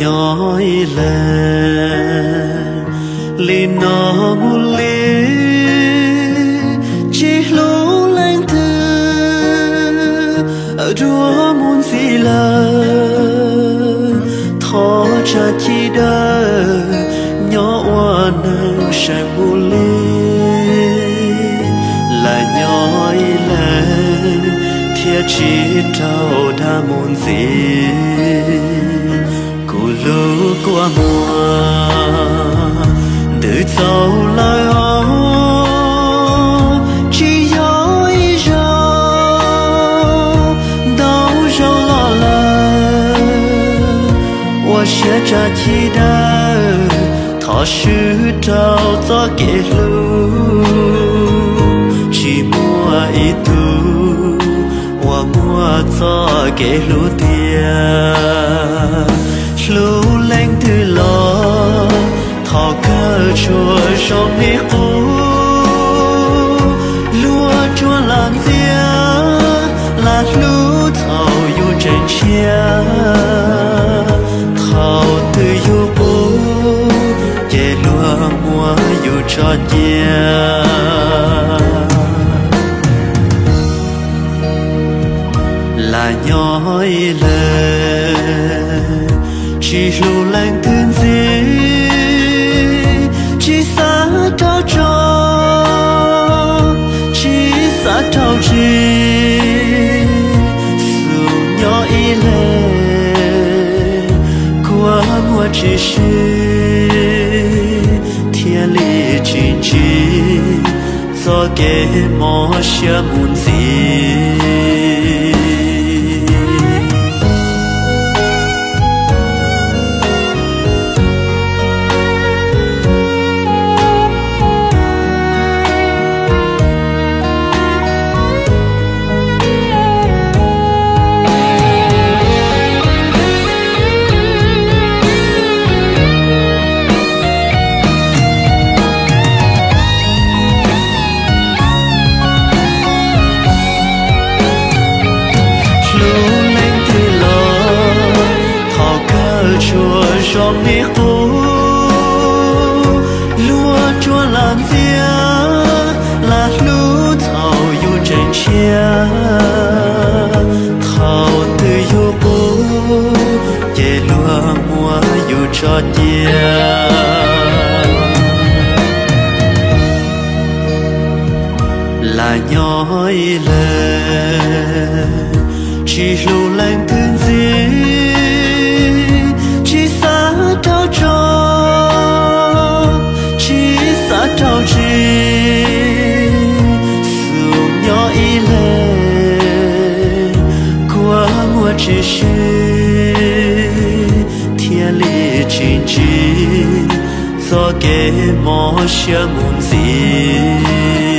Nyob ib leeg li no mus li, tsis hlub leej twg dua mus ntxiv lawm. Thov tsa ci dawb nyob ua neeg seem mus li, lam nyob ib leeg thiaj tsis raug dag mus ntxiv. Kuv lub kua muag ntws txaus lawm os, tsis yog ib zaug, ntau zaug los lawm. Ua siab tsa ci dawb, thov swb rau txoj kev hlub, tsis muaj ib tug uas muaj txoj kev hlub tiag. Hlub leej twg los thaum kawg tsuas zoo li qub, luag tsuas lam ntxias, lam hlub thaum yus tseem tshiab. Thaum twg yus qub ces luag muab yus tso cia. Lam nyob ib leeg tsis hlub leej twg ntxiv, tsis xav raug tso, tsis xav raug tsis, xub nyob ib leeg kua muag tsis sib, thiaj li tsis ntsib txoj kev mob siab mus ntxiv. Hlub leej twg los thaum kawg tsuas zoo li qub, luag tsuas lam ntxias, lam hlub thaum yus tseem tshiab. Thaum twg yus qub ces luag muab yus tso cia. Lam nyob ib leeg tsis hlub leej twg ntxiv, tsis xav raug tso, tsis xav raug tsis, xub nyob ib leeg kua muag tsis sib, thiaj li tsis ntsib txoj kev mob siab mus ntxiv.